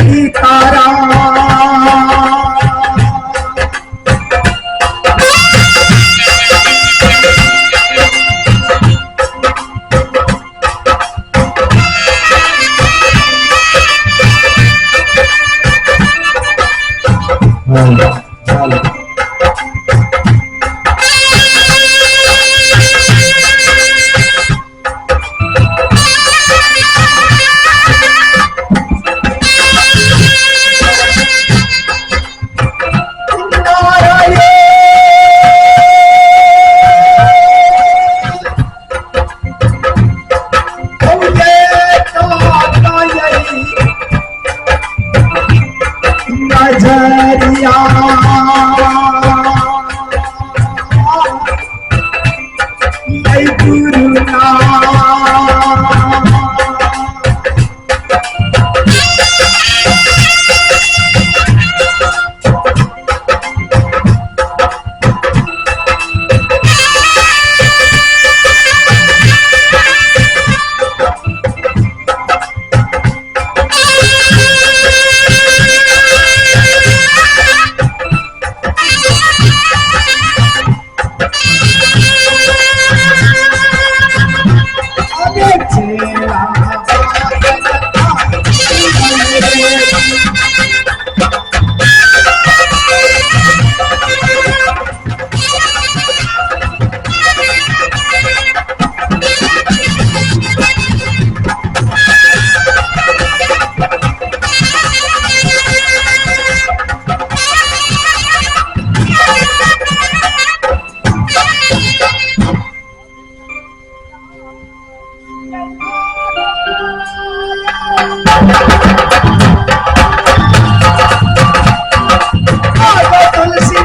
सीताराम। नजरिया गुरु तुलसी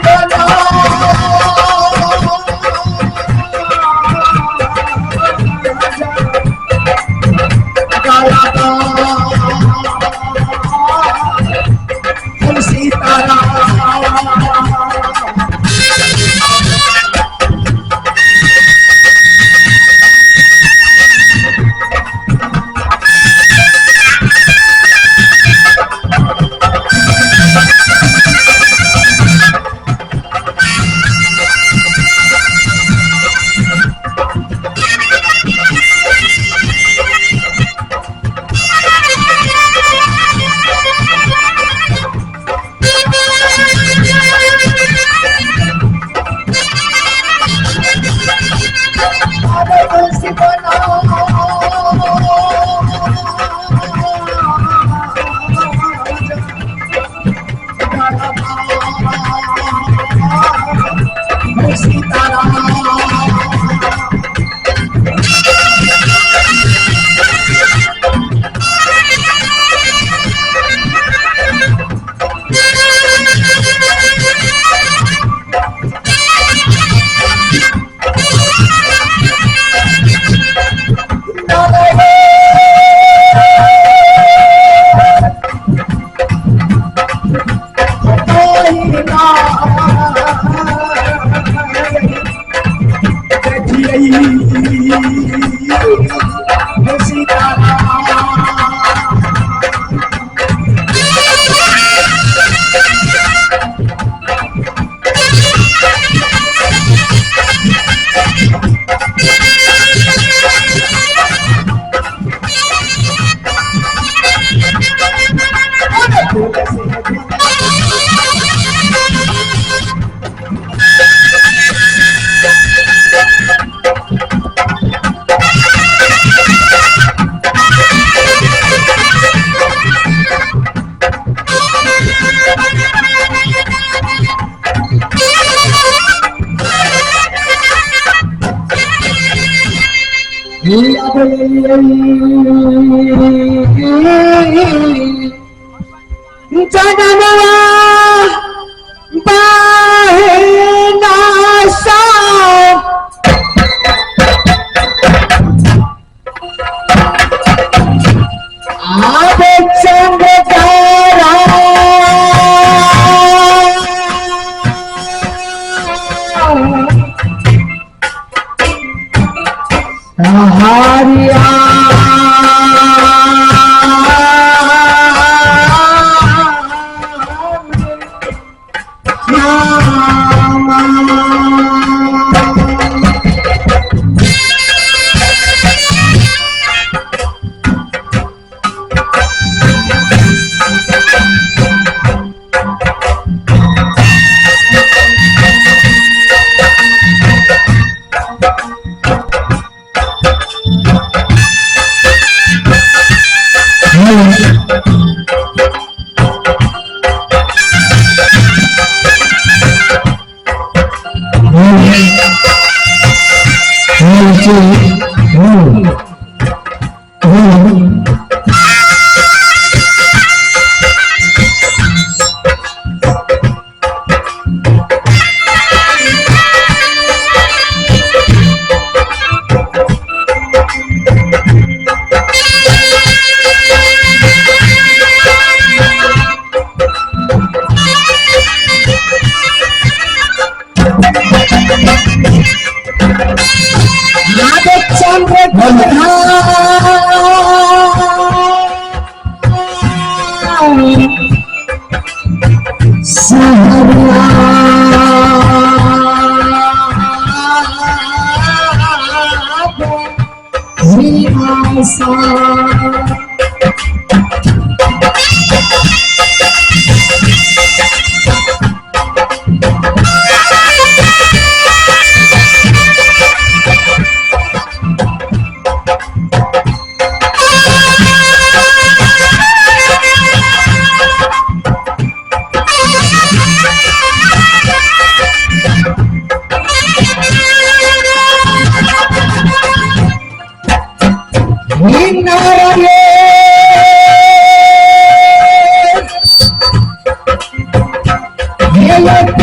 सहरिया।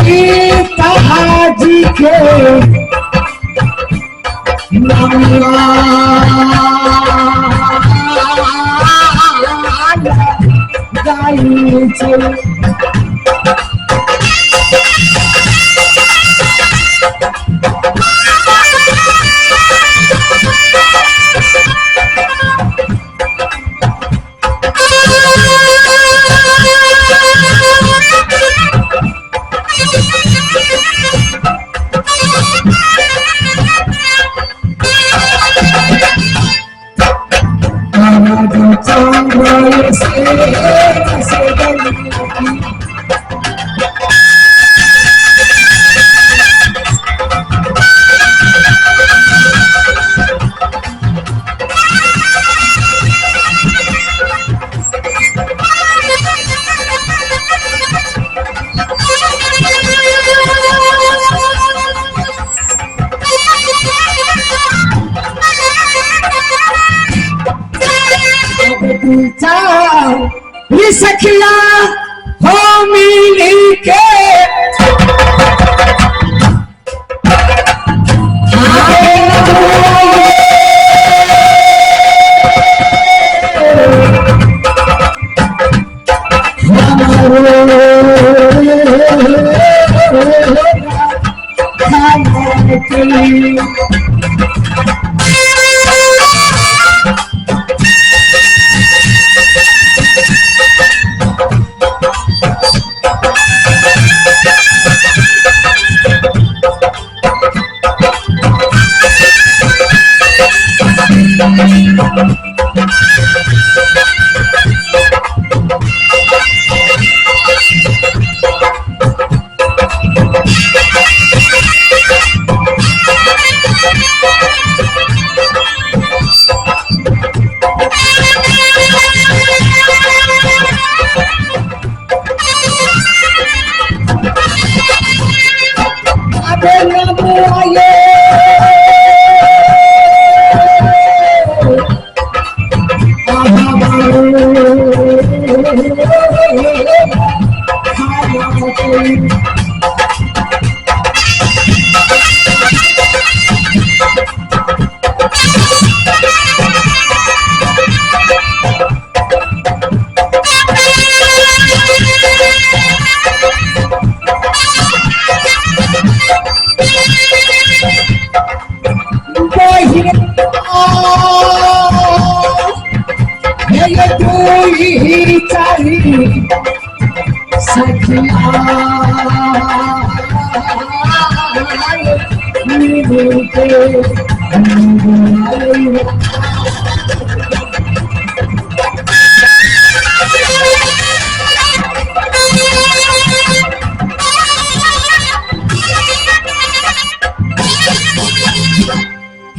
पिताजी के गाई चल। सखिया हो मिली के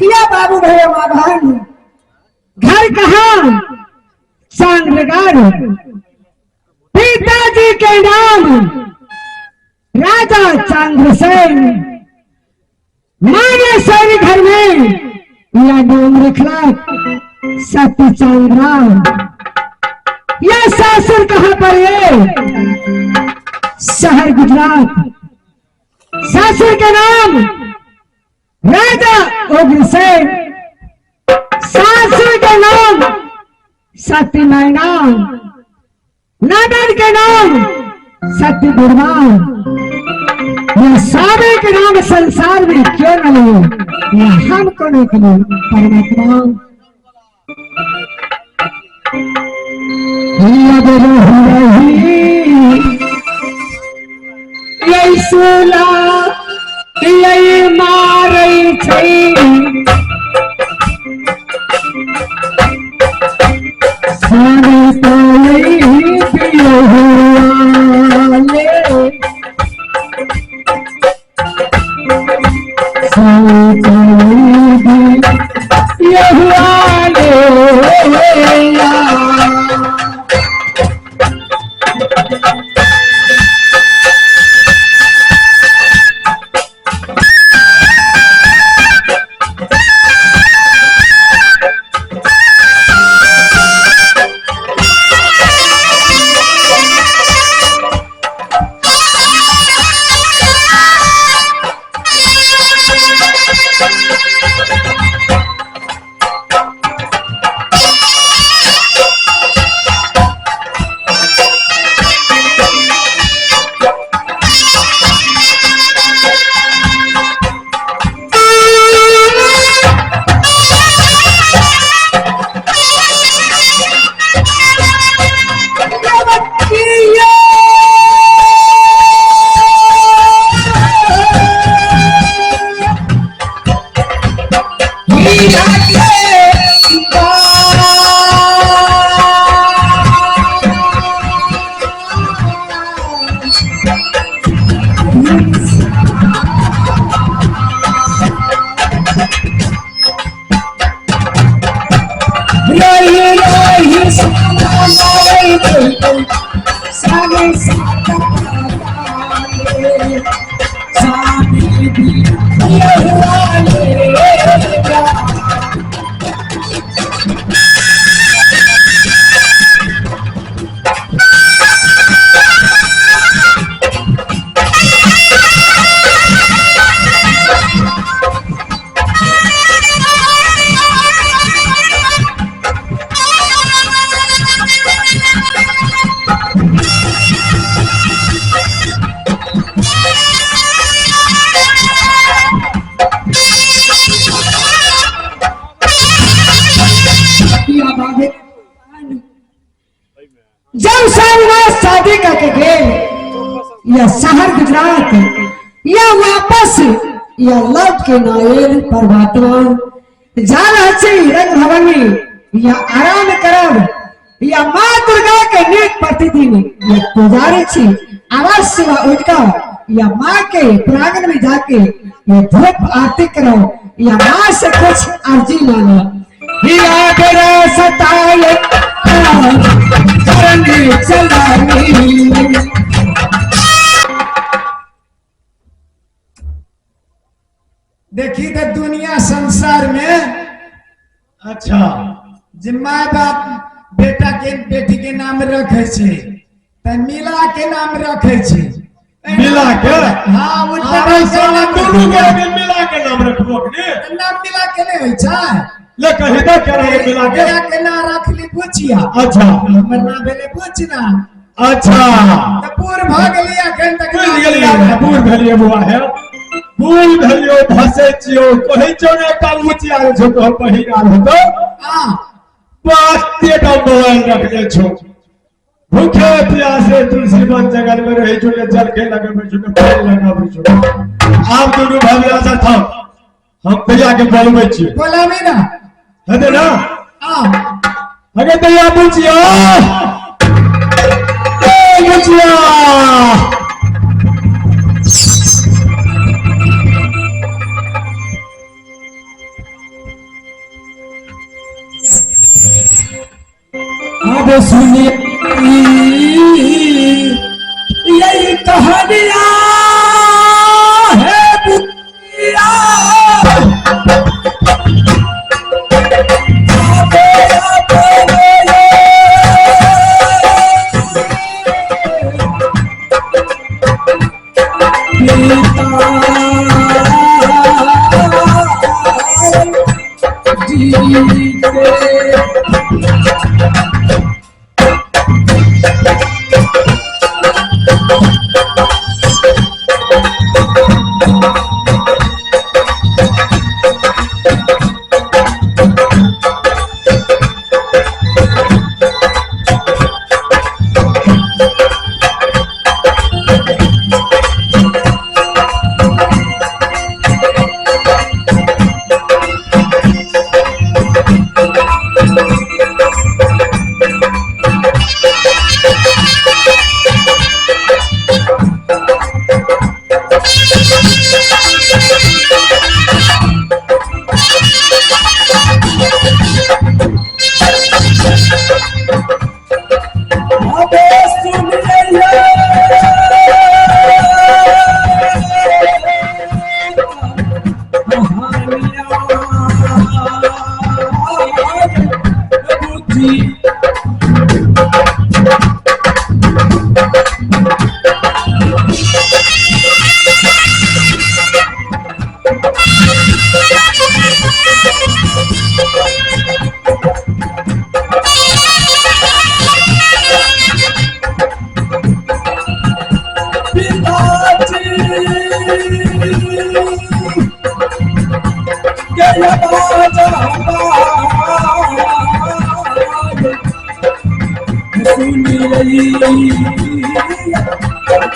किया बाबू भैया बहन, घर कहाँ चांद्रगढ़, पिताजी के नाम राजा चंद्रसेन, माने सैनी घर में यह नाम रखला सत्य चंद्रा। यह सासुर कहाँ पर है? शहर गुजरात। सासुर के नाम राजा उग्रसेन, सासुर के नाम सत्य मैना, ननद के नाम सत्य दुर्गा। यह सारे के नाम संसार में क्यों न लिए, यह हमको नहीं मिले परमात्मा। अब रही यही सुला यही मारै छै। सारे तो यही बियहुआले, सारे तो यही बियहुआले। रही रही सारे जब सारी शादी करके गेल या शहर गुजरात या वापस या लौट के नायल परमात्मा जा रहल छी रंग भवन में या आराम करब या माँ दुर्गा के नित प्रतिदिन या पुजारी छी। आवाज सुबह उठकर या माँ के प्रांगण में जाके या धूप आरती करो या माँ से कुछ अर्जी मांगो। या मेरा सताए करंगी चलाई। देखी तो दुनिया संसार में अच्छा जे my बाप बेटा के बेटी के नाम रखे छै त मिला के नाम रखे छै। मिला के? हाँ, उल्टा अरे के साला नाम दुनू के आगे मिला के नाम रखबो ने। नाम मिला के नहीं होइ छै। ले कही तो के रहे मिला के। मिला के ना रखली बुचिया। अच्छा। हमर नाम भेलै बुचना। अच्छा। त बूढ़ भऽ गेली अखन तक। बुझि गेलियै, बूढ़ भेलियै बौआ, हे बूढ़ भेलियौ, भसै छियौ, कहै छौ ने एकटा बुचिया रे छौ तोहर बहिन आर होतौ। हाँ। बाते टा मोबाइल रखने छौ, भूखे प्यासे तुलसी वन जंगल में रहै छौ, ने जलखे लगबै छौ ने पानि लगाबै छौ। आब दुनू भविया से थाम, हम भैया के बोलबै छियै। बोलाबी ना। हेतै ना? हाँ। अगे दैया बुचिया, ए बुचिया। अब सुनिए यही कहानियां है बुचिया। अबे सुन बुद्धि पिताजी के बाजा सुनी रही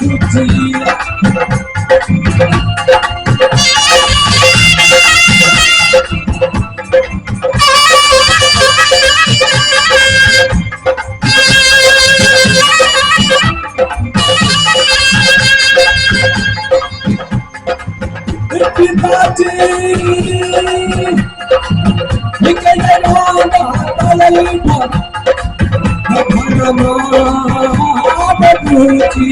बुझिया। पिताजी निकल बाबूजी।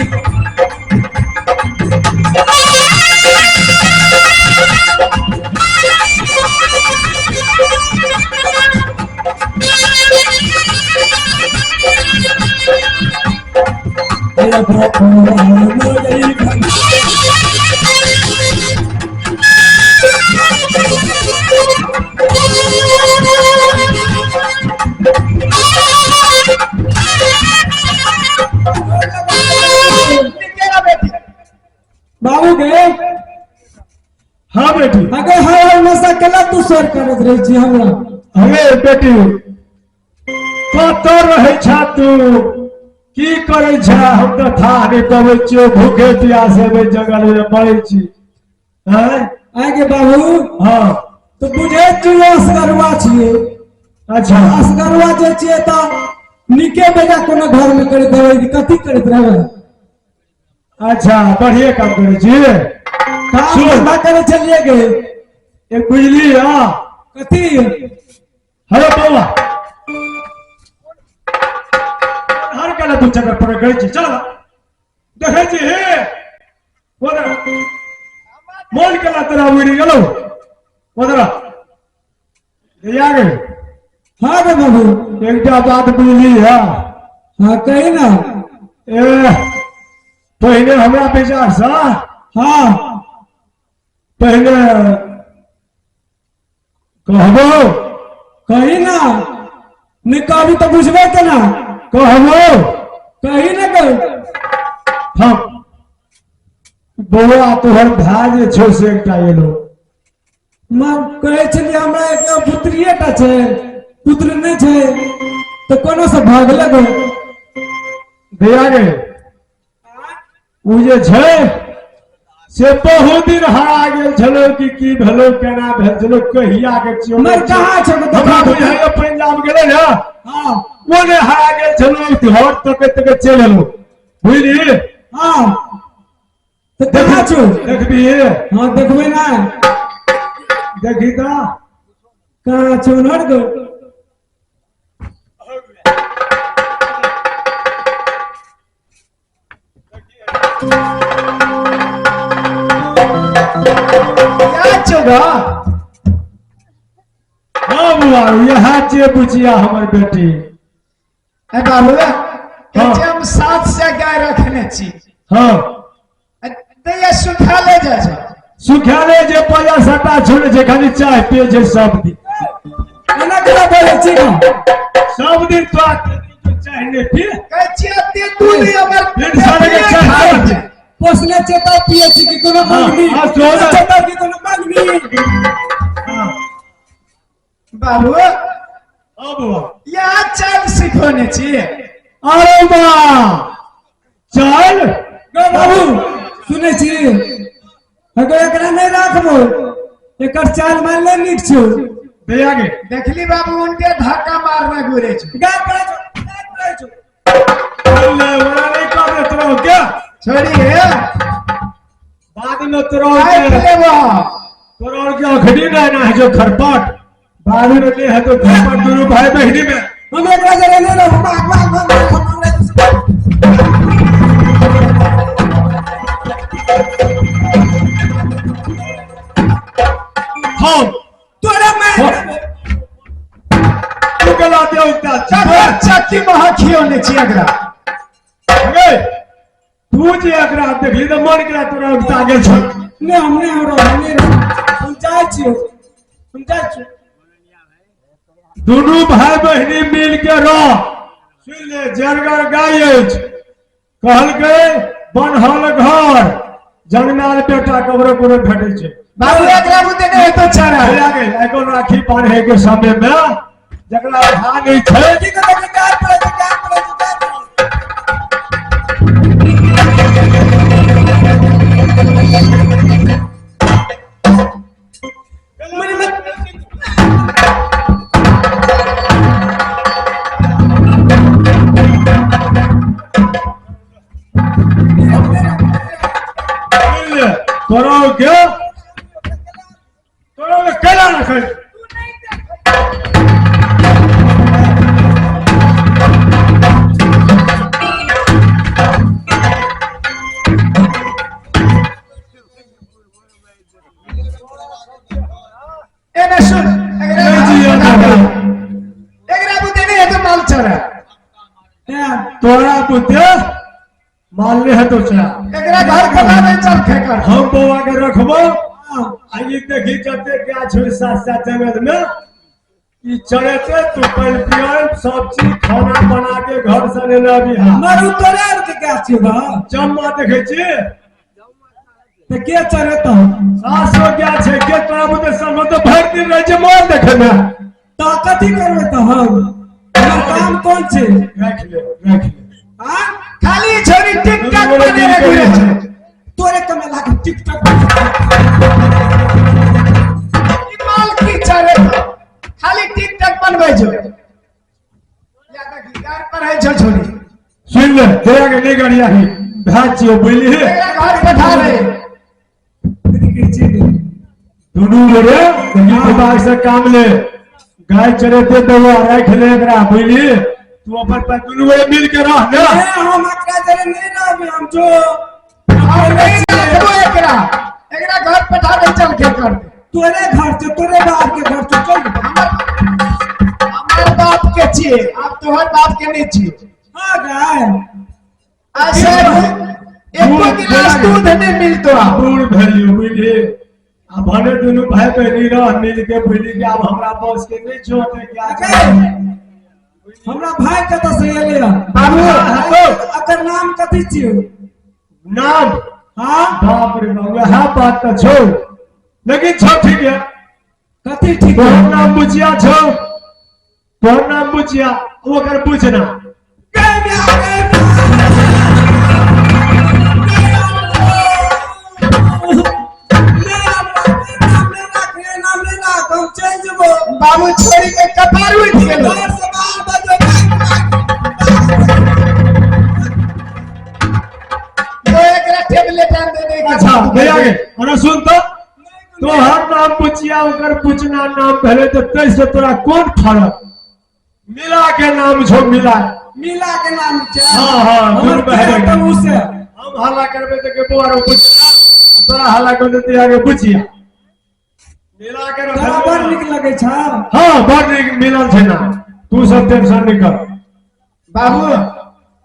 बाबू गे। हाँ बेटी। अगे हर हर नशा केला तू सर करैत रहै छी हमरा? हमे बेटी, कतऽ रहै छा तू, की करै छा? हम तऽ थाह नहि पबै छियौ, भूखे प्यासे ओहि जंगल मे मरै छी। आँय? आगे बाबू। हाँ। तऽ बुझै छियै असगरुआ छियै। अच्छा। असगरुआ जे छियै तऽ नीके बेजा कोनो घर मे करैत रहबै, कथी करैत रहबै? अच्छा, बढ़िए काम करै छी। काम सुन। धंधा करै छलियै गे। एक बुझली? हाँ। कथी? हेलो बौआ, हर केला दू चक्कर पर गई छी, चल देखै छी। हे ओदर मोन केला तोरा उड़ि गेलौ। ओदर या गे। हाँ गे बाबू। एकटा बात बुझली? है। हाँ, कही ना। ए पहिने हमरा विचारसँ हाँ। पहिने कहबो। कही ना, नहीं कहबी तऽ बुझबै केना? कहबो। कही ना कही। हम बौआ, तोहर भाय जे छौ से एकटा एलो। माँ कहै छलियै हमरा एक पुत्रिए टा छै, पुत्र नहि छै, तऽ कोनो से भागलक? भैया गे, ओ जे छै से बहुत दिन हरा गेल छलो कि की भेलो, केना भेल छलो, कहिया के छियौ। मर कहाँ छै? हमरा बुझाइयो पंजाब गेलै ने। हाँ। ओ ने हरा गेल छलो, घर तक तक चलि एलो, बुझली? हाँ, तऽ कहाँ छौ? देखबी? हाँ, देखबै ना। देखी तऽ। कहाँ छौ नर गो? क्या छौ? हाँ बुआ, इएह छियै बुचिया, हमर बेटी। ए बाबू, हाँ। हम 700 गाय रखने छी। हाँ। दैया सुखा ले जाइ छै। सुखाले जे पैसा सटा छोड़े छै, खाली चाय पिए छै सब दिन। एना केना बोलै छी गो? सब दिन तो चाय नहि पी। कहै छियै एते दूध हमर फिर सारे के चाय खाइ छै। पोसने छियै तब पियै छी कि कोनो मंगनी? हाँ, सोना। पोसने छियै तब कि कोनो मंगनी? हाँ। बाबू। हाँ बुआ। यहाँ चाल सिखौने छी? अरे बा, चल। गो बाबू, सुनै छी, अगर एकरा नहि राखबो, एकर चाल मान ले नीक छौ। भैया गे। देखली बाबू, उनके धक्का मारने घुरे छै। गाय पड़ै छौ, गाय पड़ै छौ। ले ओरा नहीं कर दे तोरा क्या। छोड़ी हे। बाद में तोरा काटि के लेबो। तोरा और के अखनी ना ना है जो खरपट बाद में ले है तो खरपट दोनों भाई बहनी में। हम एकरा जरे नहि रहब, भाग भाग भाग भाग, हम हमरा छी एकरा। गे तू जे एकरा देखली तऽ मन केला तोरा उगता गेल छौ। नहि, हम नहि रहब, हम नहि रहब, हम जाइ छियौ, हम जाइ छियौ। दुनू भाई बहिनी मिल के रह। सुन ले, जरगर गाय अछि, कहलकै बनहल घर जंगनाल बेटा ककरो कोनो भेटै छै। बाबू एकरा बुते नहि हेतौ चारा। भैया गेल एगो राखी बांधे के समय में जकरा भाग नहि छै। की कहै छै, गाय पड़ै छै, गाय पड़ै छै, गाय पड़ै छै। सुन ले, तोरा के तोरा के केला रखै। एने सुन, एकरा नहीं जी, घर पठा दे। नहीं। एकरा बुते नहि हेतौ माल चारा। हैं, तोरा बुते माल नहि हेतौ चारा। एकरा घर पठा दे, चल खेकर। हम बौआ के रखबो आ ई देखी जते गाछ होइ सात सात जगत में ई चढ़ेते, तू पानि पियर सब चीज खाना बना के घर से लेने अबिहा। मरू, तोरे आरके गाछ छियौ बा? जम्मा देखै छी। तऽ के चढ़ेतौ? 700 गाछ छै के तोरा बुते समझ तऽ भरि दिन रहै छै माल देखै मे। तऽ कथी करबै तऽ हम? हमर काम कोन छै? राखि ले, राखि ले। आँ? खाली छोरी टिकटॉक बनेने घुरे छै। तोरे कमेला के टिकटॉक। ई माल की चरे तो खाली टिकटॉक बनबै छौ। या देखी घर पर है छौ छोरी। सुन ले, तोरा के नहि गरिया ही भाय छियौ, बुझलिही? एकरा घर पठा दे। दुनू गोरे दिमाग से काम ले। गाय चरेते बौआ, राखि ले एकरा, बुझली? तू अपन पर दुनू गोरे मिल के रह ने। ए, हम एकरा जरे नहि रहबै, हम जो और नहीं रखबो एकरा, एकरा घर पठा दे, चल के कर दे। तोरे घर छौ, तोरे बाप के घर छौ, चल। हमर हमर बाप के छियै, आब तोहर बाप के नहीं छियै। हाँ गाय। ऐसे एको गिलास दूध नहीं मिलतो आब। बूढ़ भेलियौ, बुझली? आ भने दुनू भाय बहिनी रह मिल के, बुझली कि आब हमरा बस के नहि छौ ओते गाछ। अगे, हमरा भाय कतऽ से एलै हँ? बाबू एकर नाम कथी छियौ? नाम? हाँ। बाप रे बाप, वएह बात तऽ छौ, लेकिन छौ ठीक है। कथी ठीक तोहर है? नाम बुचिया छौ, तोहर नाम बुचिया, ओकर बुझना। गए म्या, गए म्या। नहि, हमरा नाम नहि राख, नाम नहि राख, हम चलि जेबो। बाबू छोरी के कपार उठि गेलो। घर से बाहर बजो, भाग, भाग। तो एकरा टेबलेट आन दे दे। अच्छा भैया गे, अरे सुन तो, तोहर नाम बुचिया ओकर बुचना नाम भेलै तऽ ताहिसँ तोरा कोन फरक? मिला के नाम छौ, मिला। मिला के नाम छै। हाँ, हाँ, हमर दूर बहरे। के तऽ उ से हम हल्ला करबै तऽ के बौआ रो बुचिया, आ तोरा हल्ला करबै तऽ आगे बुचिया मिला के तोरा बड़ नीक लगै छौ। हाँ, बड़ नीक मिलल छै ना, तू सब टेंशन नहीं कर। बाबू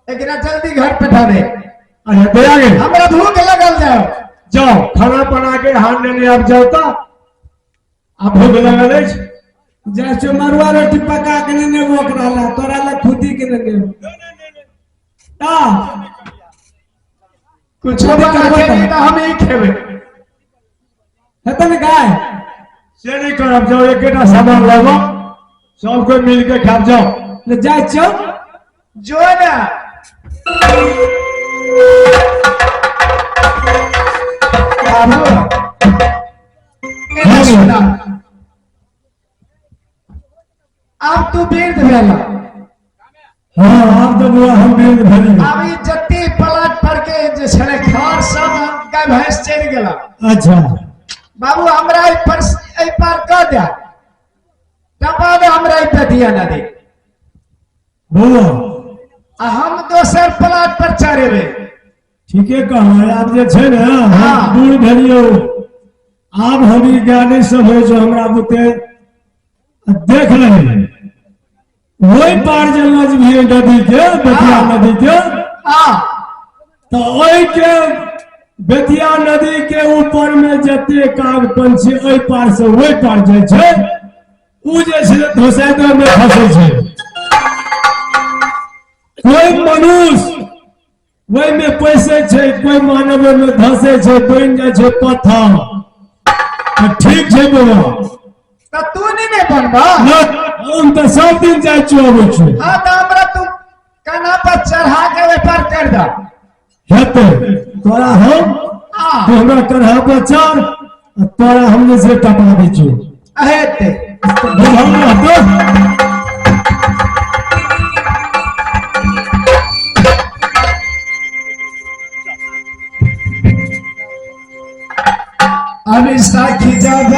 एकरा जल्दी घर पठा दे। अरे दया गे, हमरा भूख लगल जाओ। जाओ खाना बना के हाथ लेने आब जाओ तऽ आ भूख लगल अछि। जाइ छियौ, मरुआ रोटी पका के नेने एबो ओकरा लए, तोरा लए खुदी के नेने एबो। तऽ कुछो बना के नहीं तऽ हम ही खेबै। हेतै ने गाय? से नहीं करब, जाओ एकेटा सामान लेबो, सब कोई मिल के खाब, जाओ। ले जाइ छियौ। जो ना बाबू, एने सुना, आब तू वृद्ध भेला। हाँ, आब तऽ बौआ हम वृद्ध भेली। आब ई जते पलाट पर के जे छलै घर सब गाय भैंस चलि गेला। अच्छा। बाबू हमरा एहि पर एहि पार कऽ दे, टपा दे हमरा एहि पे दिया नदी। बौआ, आ हम दोसर प्लाट पर चढ़ेबै। ठीके कहलहुँ, आब जे छै ने हम बूढ़ भेलियौ, आब हम ई गाय नहि सब होइ छै हमरा बुते, आ देख लेबै। ओहि पार जे लजबिही नदी के, बेतिया नदी के, हाँ। तऽ ओहि के बेतिया नदी के ऊपर में जते काग पंछी ओहि पार से ओहि पार जाइ छै, उ जे छै धोसाइदो में फंसै छै। कोई मनुष्य ओहि में पैसे छै, कोई मानव ओहि में धसे छै, बनि जाइ छै पत्थर। तऽ ठीक छै बौआ। तऽ तू नहीं ने बनबा? ना, हम तऽ सब दिन जाइ छियो अबै छियो। हाँ, तऽ हमरा तू कना पर चढ़ा के ओहि पर कर द। हेतै तोरा हम। हाँ। तू हमरा कन्हा पर चढ़, आ तोरा हम जे छै टपा दै छियो। हेतै। बुझल रहतौ? अभी साखी जवान